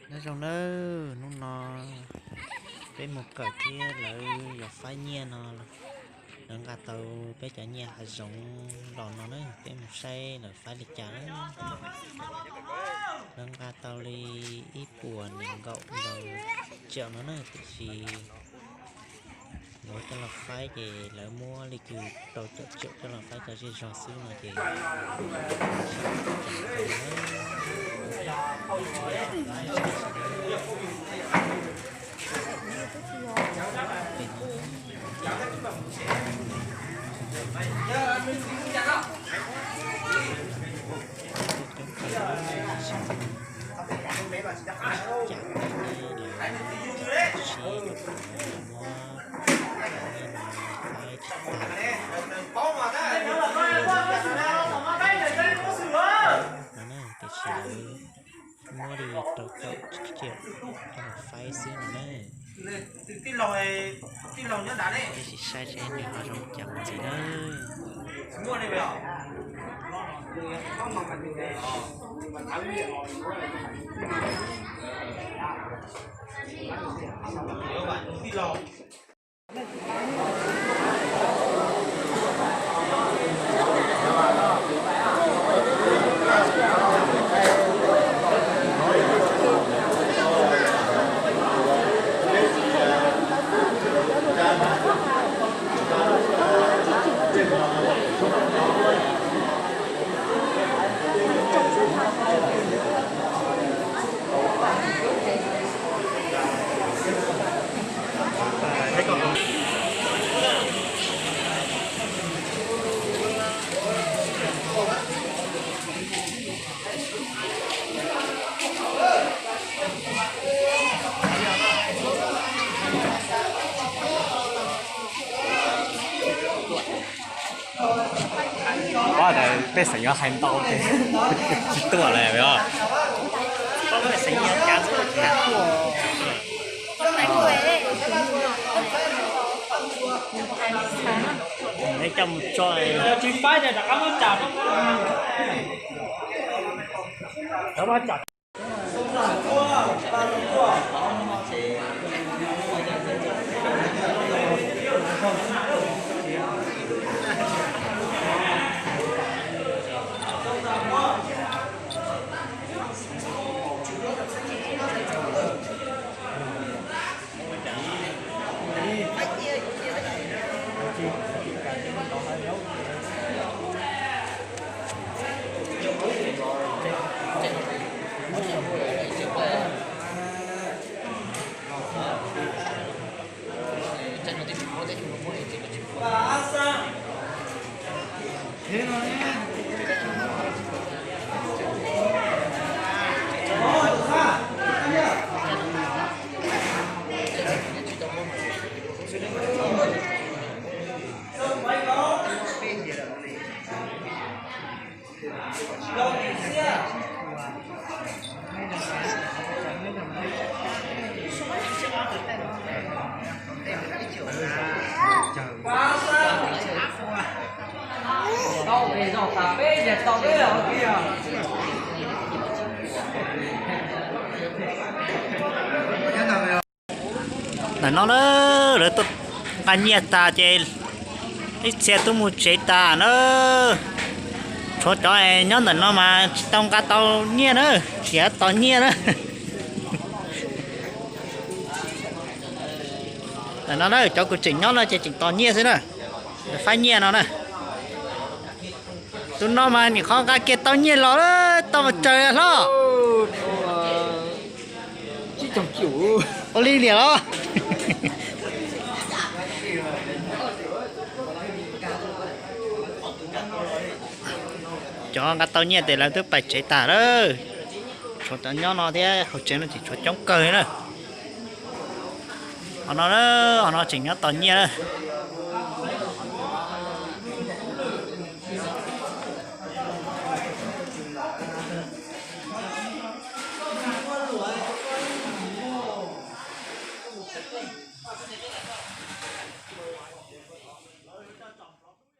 Nyob zoo nawb, hnub no peb mus kawm thiab lawv yuav faib nyiaj no, lawv nqa tau peb cov nyiaj hav zoov los no na, peb mus saib lawv faib li cas na. Lawv nqa tau li ib puas nees nkaum ntau tsiaum no na, tiam sis yuav coj los faib ces lawv muab li kws rau caum tsiaum coj los faib tau zej zog xwb no ces Tiam sis lawv muab li rau caum tsiaum coj los faib xwb no na. Tab sis saib seb nws ho zoo cas mus ntxiv na. Pab pej xeem yuav hais ntau ces tsis tuaj lawm os. Coj mus tso tsis faib rov qab muab tsam. Ntawm no na, lawv tuaj nqa nyiaj tas ces ib txhia twb mus tsev tas na. Tshuav cov nyob ntawm no mas tsis tau nqa tau nyiaj na, tsis tos nyiaj na. Ntawm no na, cov kuv tseem nyob no ces tseem tos nyiaj xwb na. Faib nyiaj no na. Tus no mas nim qhov nqa kiag tau nyiaj los, tau mas tsaws hlob. Ua li niam los. Cov nqa tau nyiaj ces lawv twb pais tsev tas lawm. Tshuav cov nyob no thiab hauv tsev no tseem tshuav coob kawg na. Qhov no, qhov no tseem nyob tos nyiaj na.